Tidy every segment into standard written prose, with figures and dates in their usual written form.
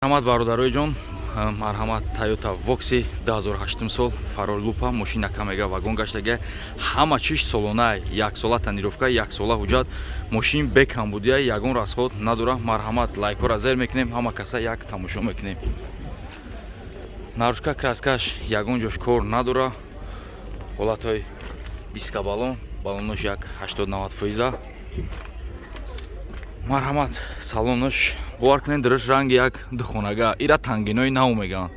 Марҳамат, бародарои ҷон, марҳамат, Тойота Voxy 2008 сол, фароль лупа, мошина камега вагон гаштага, ҳама чиш солона, яксола тонировка, яксола ҳуҷҷат, мошин бекамбудия, ягон расход надора. Марҳамат, лайкҳоро зер мекунем, ҳама каса як тамошо мекунем. Наружка краскаш ягон ҷош кор надора. Ҳолатҳои диска, баллон, баллонош як 80-90 фоиза. Марҳамат, салонош, бовар кунед, дуриш ранги як духонага, ира тангинои нав мегӯянд.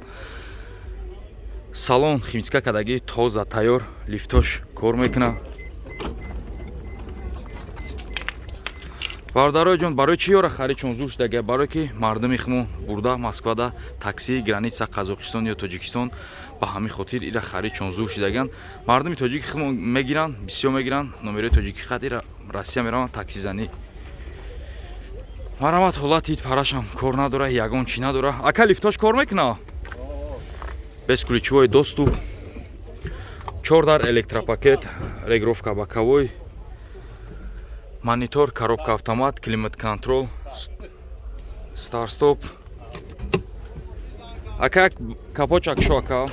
Салон химчистка кардагӣ, тоза, тайёр, лифтош кор мекунад. Бародарои ҷон, барои чӣ ёра харид чун зур шудага? Барое ки мардуми хумон бурда Москвада такси, граница Қазоқистон ё Тоҷикистон, ба ҳамин хотир ира харид чун зур шудаган. Мардуми тоҷики хумон мегиранд, бисёр мегиранд, номерои тоҷики хат, ира Россия мераванд таксизанӣ. Марҳамат, ҳолати парашам кор надора, ягон чӣ надора. Ака, лифтош кор мекуна, бесключевой доступ, чор дар, электропакет, регулировка боковой, монитор, коробка автомат, климат контроль, старт стоп. Ака, як капотчак шо, ака.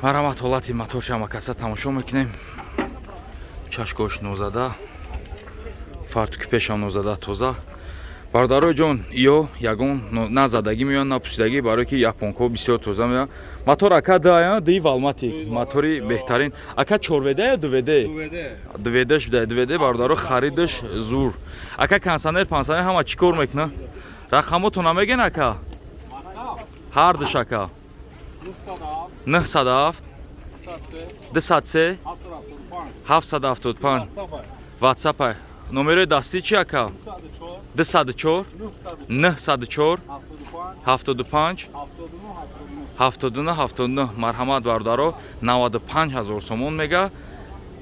Марҳамат, ҳолати моторшам акаса тамошо мекунем. Чашкош нозада, фартуки пешам нозада, тоза. Бародарои ҷон, ё ягон на задагӣ меоянд, на пусидагӣ, барое ки японкҳо бисёр тоза меоянд. Мотор, ака, дая ди валматик, мотори беҳтарин. Ака, чорведа ё дуведе? Дуведеш буда, дуведе. Бародаро, харидаш зур. Ака, кондиционер, пансионер, ҳама чӣ кор мекуна? Рақамотон намегӯен, ака, ҳардуш, ака? 907 203 775. Ватсапа. Номерои дастӣ чи, ака? 204 904 75 79 79. Марҳамат, бародаро, 95 ҳазор сомон мега,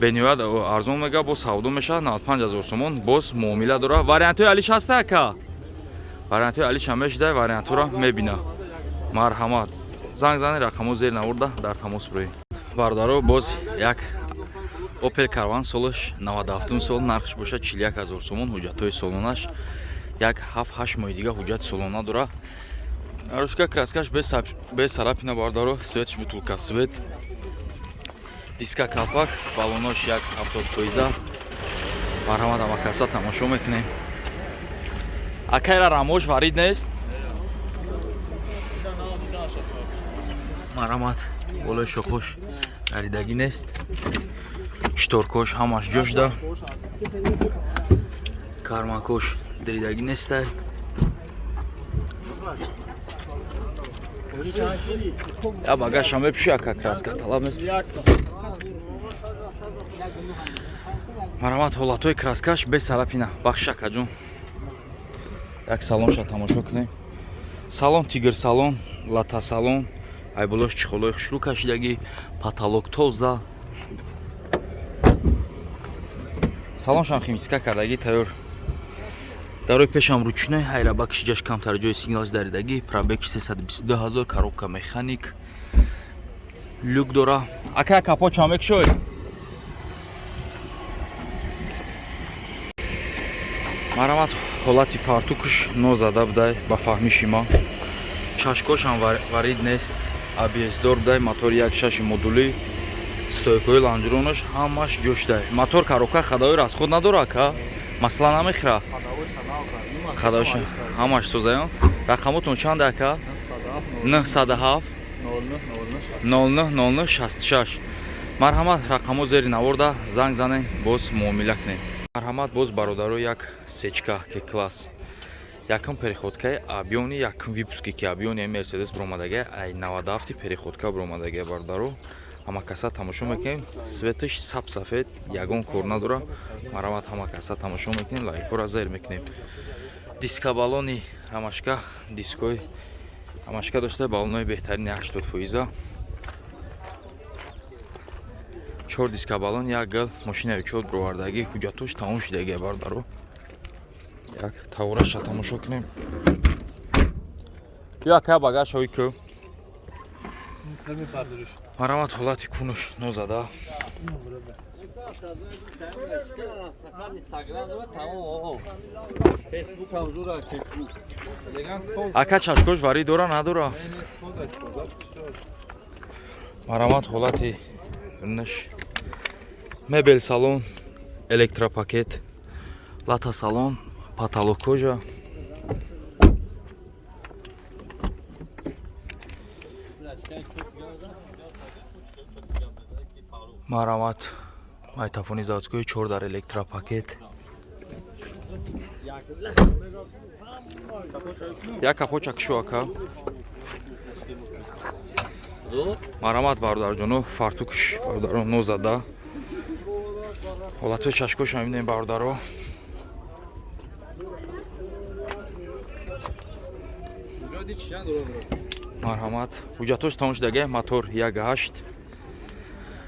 бениҳоят арзон мега, боз савдо мешавад. 95 ҳазор сомон, боз муомила дора. Вариантҳои алиш ҳаста, ака? Вариантҳои алиш ҳам мешуда, вариантҳоро мебина. Марҳамат, занг зани, рақамҳо зер навурда, дар тамос бироед. Бародаро, боз як Опел Карван, солаш 97 сол, нархш бошад 41 ҳазор сомон, ҳуҷҷатҳои солонаш, як 7-8 моҳи дига ҳуҷҷати солона дора. Наружка краскаш без царапина, бародаро, светш бутылка свет, диска калпак, баллонош як 70 фоиза. Марҳамат, амакаса тамошо мекунем. Акайра рамош варид нест. Марҳамат, болои шохош даридагӣ нест, шторкош ҳамаш ҷошда, кармакош даридагӣ нестай. Я багажша мепӯши, ака, краска талаб нест. Марҳамат, ҳолатҳои краскаш без царапина. Бахшиш, акаҷон, як салонша тамошо кунем. Салон тигр салон, лата салон, айболош чехолои хушрӯ кашидагӣ, потолок тоза, салоншам химчистка кардагӣ, тайёр. Дарои пешам ручной, айрабаки шиҷаш камтар ҷои сигналш даридагӣ. Пробеги 322 ҳазор, коробка механик, люк дора. Ака, капот чанд мекушоед? Марҳамат, ҳолати фартукш нозада будай, ба фаҳмиши ма. Чашкошам варид нест, абсдор будай, мотори як шаши модулӣ, стойкои лонжеронаш ҳамаш ҷошдай. Мотор, коробка, ходовой расход надора, ака, масъала намехӯра. Ходовойша ҳамаш созаён. Рақамотон чанд, ака? 907 09 09 66. Марҳамат, рақамҳо зери наворда, занг занен, боз муомила кунем. Марҳамат, боз, бародаро, як сечка К класс, якум переходкаи объёмный, якум выпуске ки объёмный Мерседес биромадага, ай 97 переходка биромадага. Бародаро, ҳама каса тамошо мекунем. Светаш саб сафед, ягон кор надора. Марҳамат, ҳама каса тамошо мекунем, лайкҳоро зер мекунем. Диска баллони рамашка, дискои рамашка дошта, баллонои беҳтарини 80 фоиза, чор диска баллон, як гал мошинаи чор бировардагӣ, ҳуҷҷатош тамом шудагия. Бародаро, як тавораша тамошо кунем. Ё, ака, багаж ҳои ку. Марҳамат, ҳолати кунуш нозада. Ака, чашкош варӣ дора, надора? Марҳамат, ҳолати нш, мебел салон, электропакет, лата салон, потолок кожа. Марҳамат, майтафони заводской, чор дар электропакет. Як капоча кишу, ака. Марҳамат, бародарҷоно, фартукш, бародаро, нозада. Ҳолатҳои чашкоша мебинем, бародаро. Марҳамат, ҳуҷҷатош тамом шудага, мотор 1.8.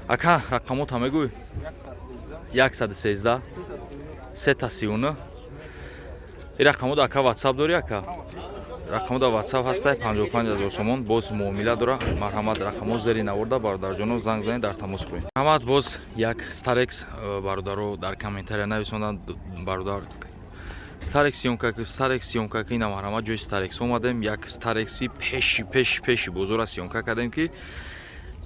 Ака, рақамота мегӯй? 113 339. И рақамода, ака, ватсап дорӣ, ака? Рақамода ватсап ҳастай, 55 ҳазор сомон, боз муомила дора. Марҳамат, рақамо зери наворда, бародарҷоно, занг занед, дар тамос боед. Марҳамат, боз як Старекс, бародаро, дар комментария нависонданд, бародар, Старекс съёмка, Старекс съёмка. Ина, марҳамат, ҷои Старекс омадем, як Старекси пеши пеши пеши бозора съёмка кардем, ки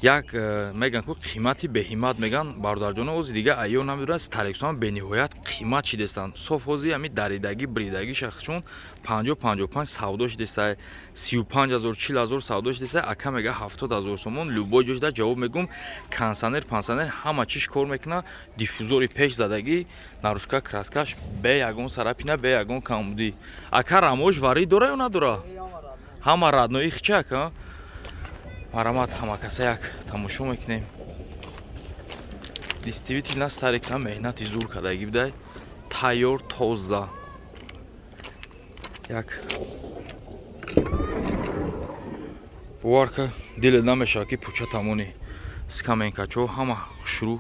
як меган ку қимати беҳимат меган, бародарҷоно. Ози дига айё намедонад, Старексҳоам бениҳоят қимат шидестанд. Соф ҳози ҳами даридагӣ бридагӣ шахчун 50, 55 савдо шидеста, 35 ҳазор, 40 ҳазор савдо шидеста. Ака мега, 70 ҳазор сомон, любой ҷошда ҷавоб мегум. Кондиционер, пансионер, ҳама чиш кор мекуна, диффузори пеш задагӣ, наружка краскаш бе ягон царапина, бе ягон камбудӣ. Ака, рамош варӣ дора ё надора? Ҳама родной хича, ака. Марҳамат, ҳамакаса як тамошо мекунем. Действительно, Старекса меҳнати зур кардагӣ будай, тайёр, тоза. Як бовар ка, дилет намешавад, ки пуча тамони скаменкачо ҳама хушрӯ,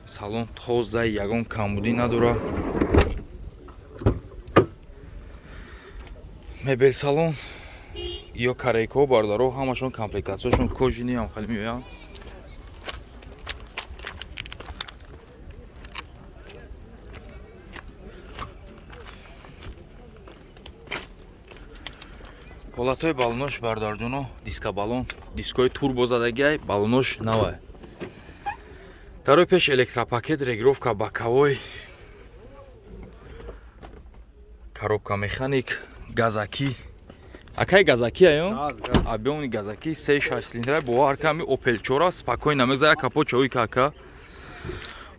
салон тоза, ягон камбудӣ надора. Мебел салон ё корейкаҳо, бародаро, ҳамашон комплектатсияшон кожаный ҳам хеле меоянд. Ҳолатҳои балонош, бародарҷоно, диска балон, дискҳои турбо задагиай, балонош навай. Дарои пеш электропакет, регулировка боковой, коробка механик, газакӣ. Акай, газаки аю? Объёмный газаки, 3.6 цилиндра. Бовар ками, Опел 4 спокойно мегзара. Капот чои кака.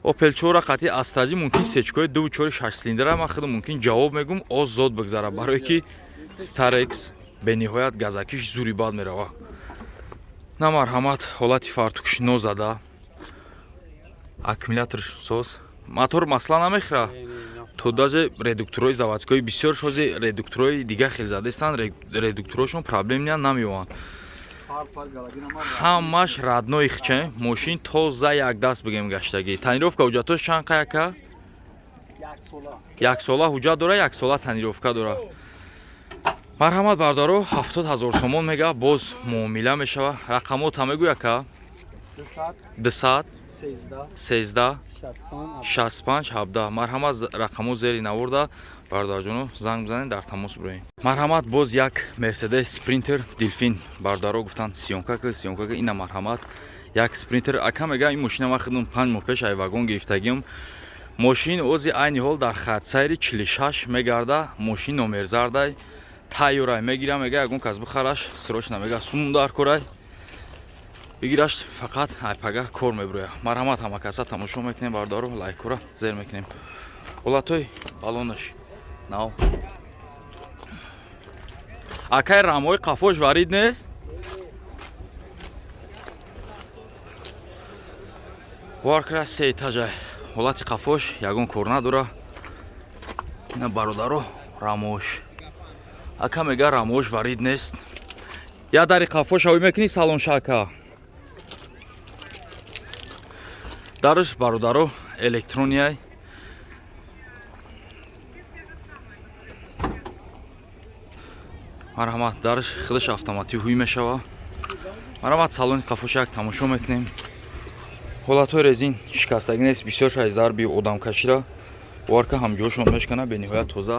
Опел 4 қати Астраҷи мумкин сечкои 2.4 6 цилиндра, ман худам мумкин ҷавоб мегум, озод бигзара, барое ки Старекс бениҳоят газакиш зури бад мерава. На, марҳамат, ҳолати фартукш нозада, аккумулятор соз, мотор масла намехӯра. То даже редукторҳои заводской бисёр шози редукторҳои дига хел задестанд, редукторҳошон проблем намеёванд. Ҳамаш родной хче, мошин тоза, якдаст бигем гаштагӣ. Тонировка ҳуҷҷатош чанд қаяка? Яксола ҳуҷҷат дора, яксола тонировка дора. Марҳамат, бародаро, 70 000 сомон мега, боз муомила мешава. Рақамота мегӯй, ака? 213 65 17. Марҳамат, рақамо зери наворда, бародарҷоно, занг бизанед, дар тамос бироем. Марҳамат, боз як Мерседес Спринтер Дельфин, бародаро гуфтанд, съёмка кар, съёмка кар. Ина, марҳамат, як Спринтер. Ака мега, ин мошина ман худам 5 моҳ пеш ай вагон гирифтагиам. Мошин ози айни ҳол дар хатсайри 46 мегарда. Мошин номерзардай, тайёрай, мегирам, мега, ягон кас бихараш, срочно, мега, сумум дар корай, бигираш, фақат айпага кор мебироя. Марҳамат, ҳама каса тамошо мекунем, бародаро, лайкора зер мекунем. Ҳолатҳои балонаш нав. Акай, рамҳои қафош варид нест? Бовар кара, се этажа. Ҳолати қафош ягон кор надора. Ина, бародаро, рамош. Ака мега, рамош варид нест. Я дари қафош ҳавӣ мекунӣ, салонша, ака? Дарш, бародаро, электронияй. Марҳамат, дарш худаш автоматӣ ҳуй мешава. Марҳамат, салони қафоша як тамошо мекунем. Ҳолатҳои резин шикастагӣ нест, бисёр шай зарби одамкашира боварка ҳамҷошон мешкана, бениҳоят тоза.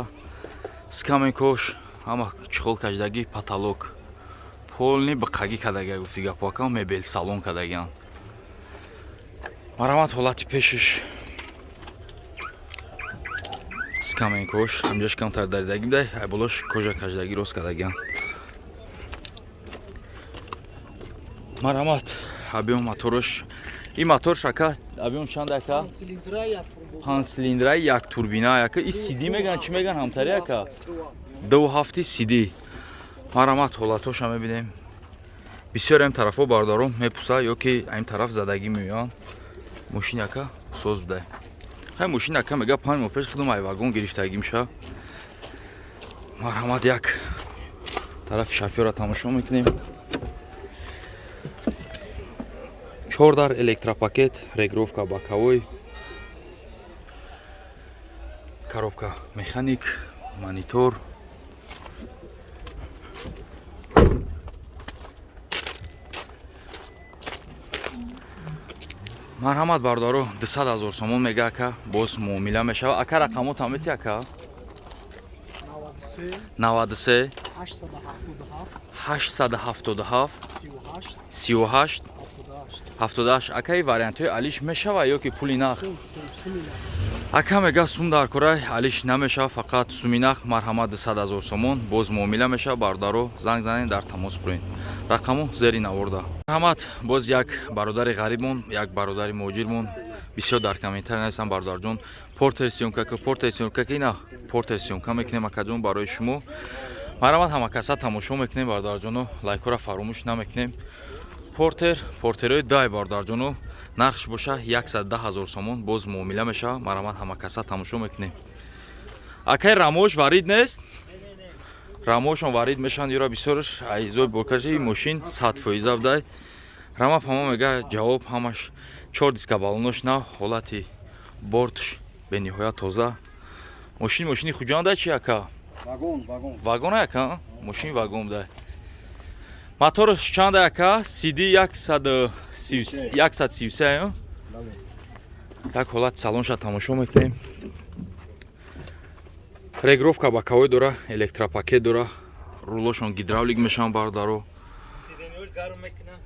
Скамейкош ҳама чехол кашидагӣ, потолок полный биқагӣ кардагия, гуфти гапо ака, мебел салон кардагиан. Марҳамат, ҳолати пешиш, скамейкош ҳамҷош камтар даридагӣ будай, айболош кожа кашидагӣ, рост кардагиан. Марҳамат, объём моторш, ин моторш ака объём чанд ака? Панҷ цилиндраи як турбина ака. И сиди меган, чӣ меган ҳамтари ака? 2.7 сиди. Марҳамат, ҳолатҳоша мебинем. Бисёр ам тарафҳо бародарон мепуса ё ки ам тараф задагӣ меоянд. Мошин ака соз будай. Хай, мошин ака мега 5 моҳ пеш худам ай вагон гирифтагӣ меша. Марҳамат, як тарафи шофёра тамошо мекунем. Чор дар электропакет, регулировка боковой, коробка механик, монитор. Марҳамат бародаро, 200 ҳазор сомон мега ака, боз муомила мешава. Ака, рақамотам мети ака? 93 877 38 78. Акаи, вариантҳои алиш мешава ё ки пули нақ? Ака мега сум дар корай, алиш намешава, фақат суми нақ. Марҳамат, 200 ҳазор сомон, боз муомила мешава. Бародаро, занг занед, дар тамос буред, рақаму зери наворда. Марҳамат, боз як бародари ғарибмон, як бародари муҳоҷирмон бисёр дар комментария нависам: бародарҷон, портер съёмка ка, портер съёмка ка. Ина портер съёмка мекунем, акаҷон, барои шумо. Марҳамат, ҳамакаса тамошо мекунем, бародарҷоно, лайкҳоро фаромӯш намекунем. Портер, портерои дай, бародарҷоно, нархш боша 110 ҳазор сомон, боз муомила мешава. Марҳамат, ҳамакаса тамошо мекунем. Акай, рамош варид нест, рамошон варид мешаванд ёра бисёрш айзои боркаши. Мошин 100% будай. Рама пама мега ҷавоб ҳамаш, чор диска балонош нав, ҳолати бортш бениҳоят тоза. Мошин мошини Хуҷанда чи ака? Вагон, вагон. Вагон ака, мошин вагон будай. Моторш чанд ака? Сиди 133. Як ҳолат салонша тамошо мекунем. Регулировка боковой дора, электропакет дора, рулошон гидравлик мешаванд, бародаро.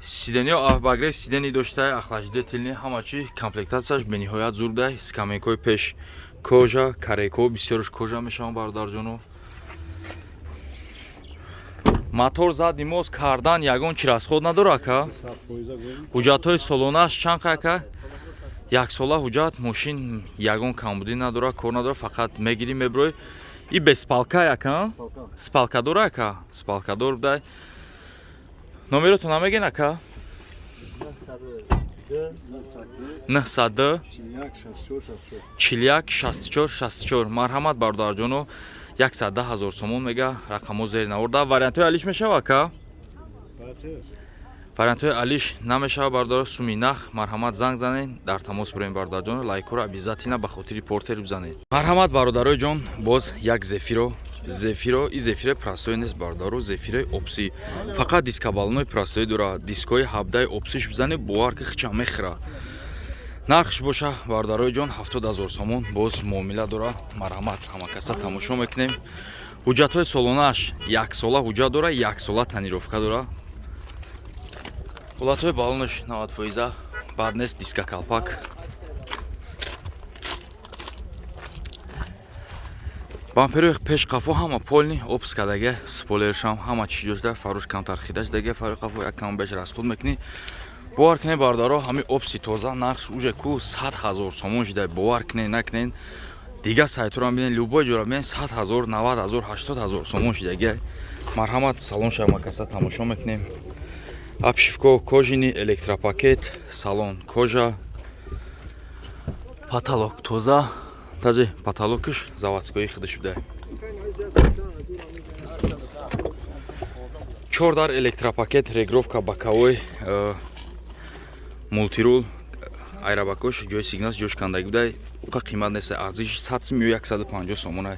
Сиденьё обогрев сидений дошта, охлаждительный, ҳама чи комплектатсияш бениҳоят зур дай. Скамейкои пеш кожа, кареко бисёрш кожа мешаванд, бародарҷоно. Мотор задний мост кардан ягон чи расход надора ака. Ҳуҷҷатҳои солонааш чанд ака? Яксола ҳуҷҷат, мошин ягон камбудӣ надора, кор надора, фақат мегирӣ, меброӣ. И без спалка ака? Спалка дора ака, спалкадор будай. Номерото намегӯен ака? 902 41 64 64. Марҳамат, бародарҷоно, 110 ҳазор сомон мега, рақамҳо зери наворда. Вариантҳои алиш мешава ака? Вариантҳои алиш намешава, бародаро, суми нах. Марҳамат, занг занед, дар тамос бурем, бародарҷон. Лайкҳоро обязательно ба хотири портер бизанед. Марҳамат, бародарои ҷон, боз як зефиро. Зефиро, и зефирои простой нест, бародаро, зефирои опси, фақат дискабалонои простой дора, дискҳои ҳабдаи опсиш бизанед, бовар ки хича мехӯра. Нархш боша, бародарои ҷон, 70 ҳазор сомон, боз муомила дора. Марҳамат, ҳамакаса тамошо мекунем. Ҳуҷҷатҳои солонааш яксола ҳуҷҷат дора, яксола тонировка дора. Ҳолатҳои балонаш 90%, бад нест, диска калпак. Бамперои пеш қафо ҳама полный опс кардага, спойлершам ҳама чӣ ҷошта, фарош камтар хидаш даге, фарои қафо як кам беш расход мекунӣ. Бовар кунед, бародаро, ҳамин опси тоза нархш уже ку 100 ҳазор сомон шуда. Бовар кунед, накунед, дигар сайтҳоро бинед, любой ҷоро бинед, 100 ҳазор, 90 ҳазор, 80 ҳазор сомон шудагия. Марҳамат, салон шамакаса тамошо мекунем. Обшивко кожаный, электропакет, салон кожа, потолок тоза, даже потолокш заводской худаш буда. Чор дар электропакет, регулировка боковой, мультирул, айрабакош ҷои сигнал ҷош кандаги буда. Уқа қимат нест, арзиши 100 сум ё 150 сомона.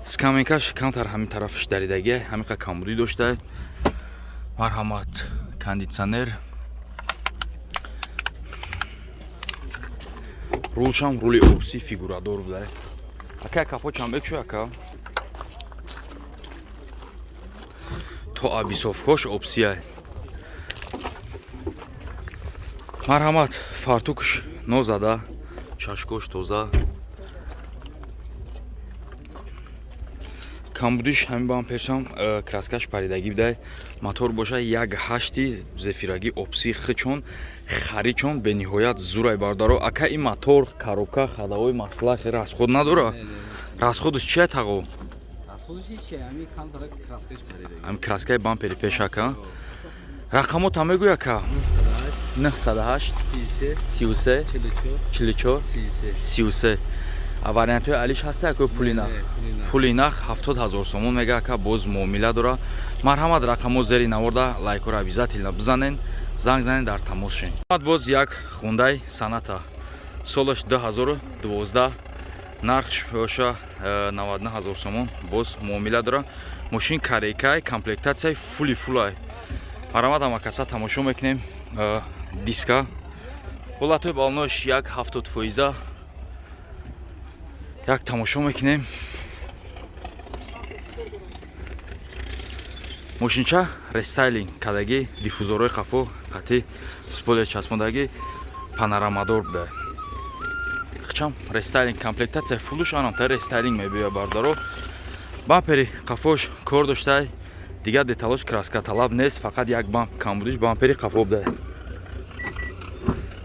Скамейкаш камтар ҳамин тарафаш даридагия, ҳамин камбудӣ дошта. Марҳамат, кондитсионер. Рулшам рули обси, фигурадор буда. Ака, капот чанд бекшо, ака? То обвесовкош обсия. Марҳамат, фартукш нозада, чашкош тоза. Камбудиш ҳамин бампершам краскаш паридагӣ бидай. Мотор боша як ҳашти зефирагӣ обси, хичон харичон бениҳоят зурай, бародаро. Ака, ин мотор, коробка, ходовой масла хе расход надора? Расходаш чия, тағо? Ҳамин краскаи бампери пеш, ака. Рақамота мегӯй, ака? 908 33 44 33. А вариантҳои алиш ҳаста, яко пули нах? Пули нах 70 000 сомон мега, ака, боз муомила дора. Марҳамат, рақамо зери наворда, лайкҳоро обязательно бизанен, занг занен, дар тамос шен. Боз як Хундай Соната, солаш 2012, нархш боша 99 000 сомон, боз муомила дора. Мошин корейкай, комплектатсияи фули фулай. Марҳамат, ҳамакаса тамошо мекунем. Диска ҳолатҳои балонош як 70%. Як тамошо мекунем. Мошинча рестайлинг кардагӣ, диффузорҳои қафо қатъи спойлер часпондагӣ, панорамадор буда. Хчам рестайлинг, комплектатсияи фулуш анамта рестайлинг мебиёяд, бародаро. Бампери қафош кор доштай, дигар деталош краска талаб нест, фақат як бамп камбудиш бампери қафо буда.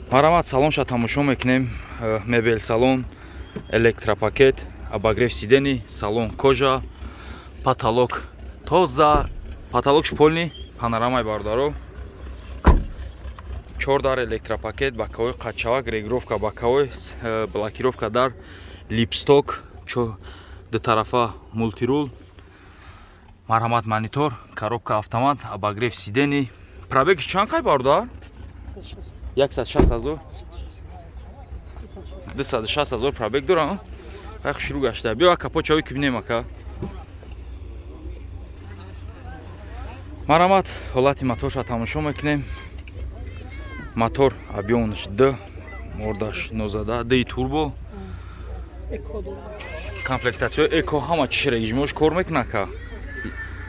Марҳамат, салонша тамошо мекунем. Мебел салон, электропакет, обогрев сидений, салон кожа, потолок тоза, потолок полный, панорамай, бародаро. Чор дар электропакет, боковой қачавак, регулировка боковой, блокировка дар, липсток, дутарафа мультирул. Марҳамат, монитор, коробка автомат, обогрев сидений. Пробегш чанд қай, бародар? 160 ҳазор, 260 ҳазор пробег дорам. Хай, хушрӯ гашта. Биё, капот чавӣ ки бинем, ака. Марҳамат, ҳолати моторша тамошо мекунем. Мотор объёмаш д мордаш нозада ди турбо, комплектатсияи эко, ҳама чиш режимош кор мекуна, ака.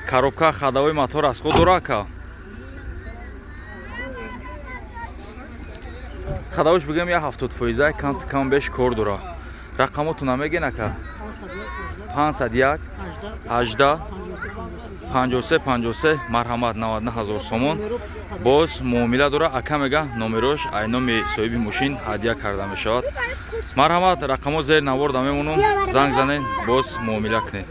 Коробка, ходовой, мотор расход дора, ака? Ходовош бигӯем як 70%, кам кам беш кор дора. Рақамоту намегӯен, ака? 501 18 53 53. Марҳамат, 99 ҳазор сомон, боз муомила дора. Ака мега, номерош ай номи соҳиби мошин ҳадя карда мешавад. Марҳамат, рақамо зери наворда мемонум, занг занен, боз муомила кунед.